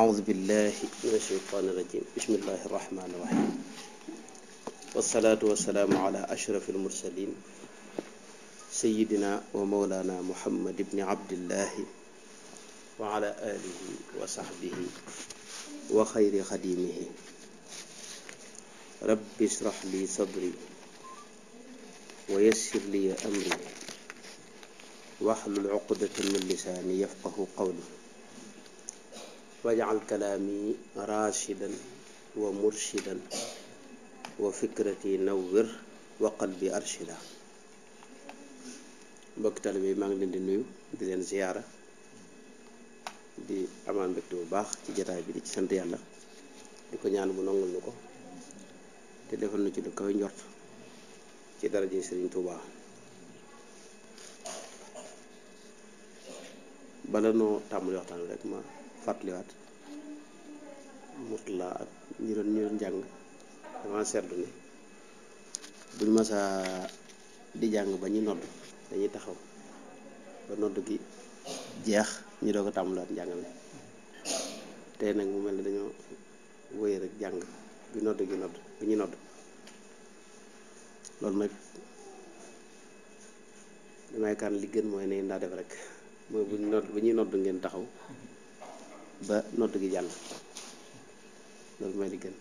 أعوذ بالله من الشيطان الرجيم بسم الله الرحمن الرحيم والصلاة والسلام على أشرف المرسلين سيدنا ومولانا محمد بن عبد الله وعلى آله وصحبه وخير خديمه رب اشرح لي صدري ويسر لي أمري واحلل عقدة من لساني يفقه قولي واجعل كلامي راشدا ومرشدا وفكرتي نور وقلبي أرشدا mbokk taalibe yi maa ngi leen di nuyu di leen ziyaara di amaan mbégte bu baax ci jataay bi di ci sant yàlla di ko ñaan mu nangul nu ko te defal nu ci lu kaw njort ci daraje Sëriñ Tuubaa bala noo tàmbali waxtaan rek ma fàttaliwaat Murtala ak ñi doon jàng dama seetlu ni buñ masaa di jàng ba ñu nodd dañuy taxaw ba nodd gi jeex ñu doog a tàmbaliwaat njàng mi tey nag mu mel ni dañoo wéy rek jàng bi ñu nodd loolu nag damay kaan li gën mooy ne ndaa def rek mooy bu ñuy nodd ngeen taxaw ba nodd gi jàll loolu mooy li gën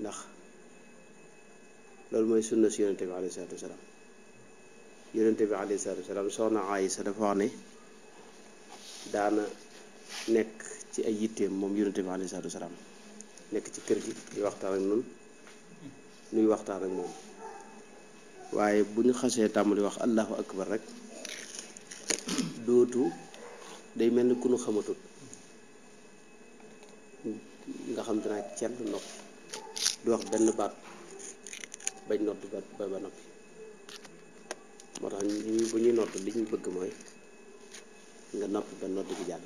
ndax loolu mooy sunna si yonente bi alayhi salaatu wasalaam yonente bi alayhi salaatu wasalaam soxna Aysa dafa wax ne daana nekk ci ay yitteem moom yonente bi alayhi salaatu wasalaam nekk ci kër gi di waxtaan ak nun nuy waxtaan ak moom waaye bu ñu xasee tàmbali wax allahu akbar rek dootu day mel ni ku nu xamatut nga xam dinaa cell noppi du wax benn baat bañ nodd ba noppi moo tax bu ñuy nodd li ñu bëgg mooy nga noppi ba nodd gi jàll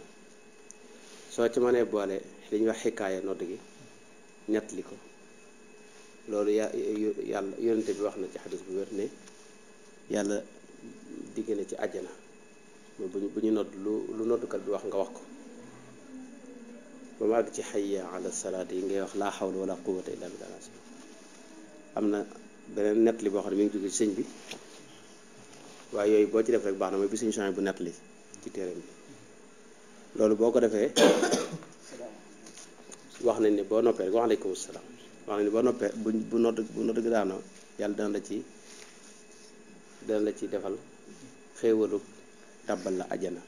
soo ci mënee boole li ñuy wax xikaaya nodd gi nettali ko loolu yàlla yonente bi wax na ci xadis bu wér ne yàlla digg na ci àjjana mooy bu ñu nodd lu noddukat bi wax nga wax ko ba mu àgg ci hayya ala salaat yi ngay wax laa hawla wala quwwata illa billah. am na beneen nettali boo xam ne mi ngi jóge ci sëñ bi waaye yooyu boo ci def rek baax na mooy bi suñu changé bu nettali ci téereem bi loolu boo ko defee wax nañ ne boo noppee rek waaleykum salaam wax nañ ne boo noppee bu nodd gi daanoo yàlla dana la ci defal xéewalu tàbbal la ajana.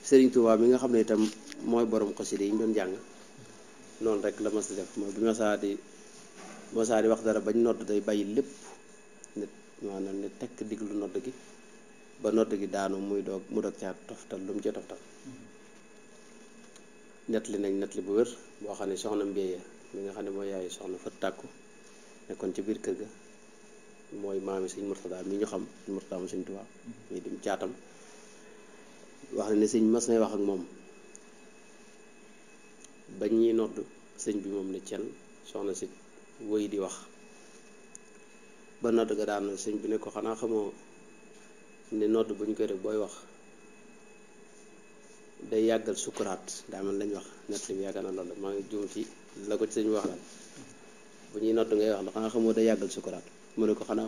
Sëriñ Tuubaa mi nga xam ne itam mooy borom xasida yi ñu doon jàng noonu rek la mas di def mooy bu masaa di wax dara bañ nodd day bàyyi lépp nit maanaam ne tekk diglu nodd gi ba nodd gi daanu mu doog caa toftal lu mu ca toftal. nettali nañ nettali bu wér boo xam ne soxna Mbéye mi nga xam ne mooy yaayu soxna Fat Tàkku nekkoon ci biir kër ga mooy maami sëñ Murtada mi ñu xam sëñ Murtada mu sëñ Tuubaa muy dim caatam wax ne sëñ mas nay wax ak moom ba ñuy nodd sëñ bi moom ne cel soxna si woy di wax ba nodd ga daan sëñ bi ne ko xanaa xamoo ne nodd bu ñu koy def booy wax day yàggal sukuraat daa mel lañ wax nett li bi yaakaar na loolu maa ngi juum ci la ko ci sëñ bi wax daal bu ñuy nodd ngay wax la xanaa xamoo day yàggal sukuraat mu ne ko xanaa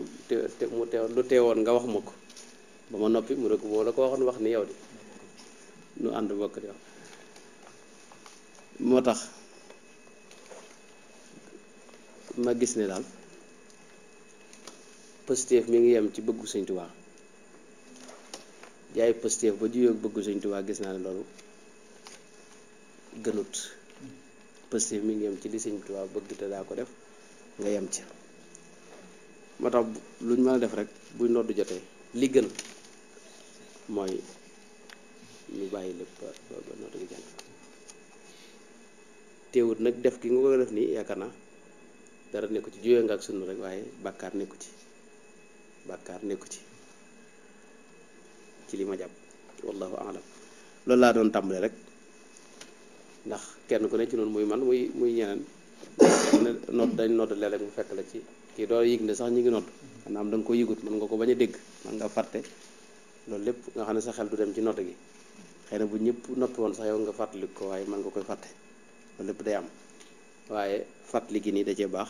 lu teewoon nga wax ma ko ba ma noppi mu ne ko moo la ko waxoon wax ni yow di nu ànd bokk di wax moo tax ma gis ne daal positif mi ngi yem ci bëggu Sëñ Tuubaa jaay positif ba juyóog bëggu Sëñ Tuubaa gis naa ne loolu gënut positif mi ngi yem ci li Sëñ Tuubaa bëgg te daa ko def nga yem ci moo tax luñ mën a def rek buy noddu jotee li gën mooy ñu bàyyi lépp ba noddu gi jàll teewut nag def ki nga ko def nii yaakaar naa dara nekku ci juyoo nga ak sunna rek waaye bàkkaar nekku ci ci li ma jàpp wallahu aalam loolu laa doon tàmbale rek ndax kenn ku ne ci noonu muy man muy ñeneen nodd dañ nodd léeg-léeg mu fekk la ci kii doo yëg ne sax ñi ngi nodd xanaa am da nga ko yëgut mën nga ko bañ a dégg mën nga fàtte loolu lépp nga xam ne sa xel du dem ci nodd gi xëy na bu ñëpp noppi woon sax yow nga fàttali ko waaye mën nga koy fàtte loolu lépp day am waaye fàttali gi nii da cee baax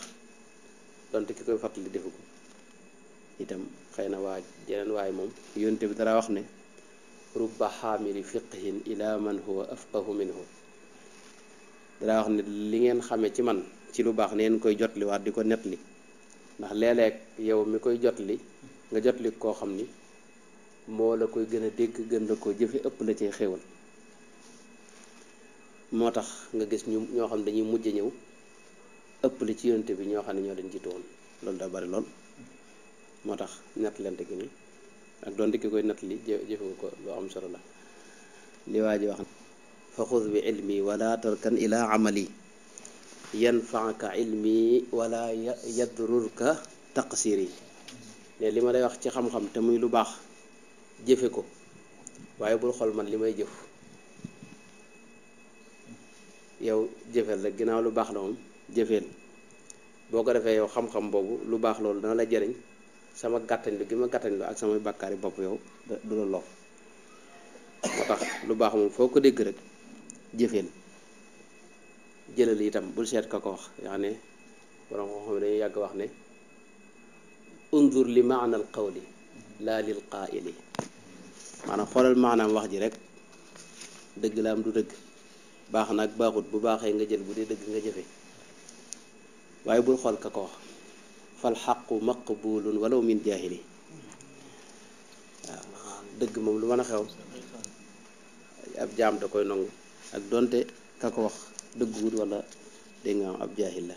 donte ki koy fàttali defu ko itam xëy na waa jeneen waaye moom yonte bi dara wax ne rubba xaamili fiqhin ila man huwa afqahu minhu dara wax ne li ngeen xamee ci man ci lu baax neen koy jotliwaat di ko netli ndax léeg-léeg yow mi koy jotli nga jotli koo xam ni moo la koy gën a dégg gën la ko jëfe ëpp la cay xéewal moo tax nga gis ñu ñoo xam dañuy mujj ñëw ëpp li ci yonte bi ñoo xam ne ñoo leen jiitu woon loolu daa bari lool moo tax nettalante gi ni ak doonte ki koy nettali jëfewu ko lu am solo la li waa ji wax fa xuz bi ilmi wala tarkan ila amali yanfaaka ilmi wala yadrurka taqsiri ne li ma lay wax ci xam-xam te muy lu baax jëfe ko waaye bul xool man li may jëf yow jëfeel rek ginnaaw lu baax la moom jëfeel boo ko defee yow xam-xam boobu lu baax loolu dana la jëriñ sama gàttañ lu gi ma gàttañ lu ak samay bàkkaari bopp yow du la loof moo tax lu baax moom foo ko dégg rek jëfeel jëlal itam bul seet ka ko wax yaa ne borom ko xam ne dañuy yàgg wax ne undur li maana al qawli laa lil qaa'ili maanaam xoolal maanaam wax ji rek dëgg la am du dëgg baax na ak baaxut bu baaxee nga jël bu dee dëgg nga jëfe waaye bul xool ka ko wax fal xaqu maqbulun walaw min jaahili waaw dëgg moom lu mën a xew ab jaam da koy nangu ak donte ka ko wax dëgguwut wala dégg nga am ab jaahil la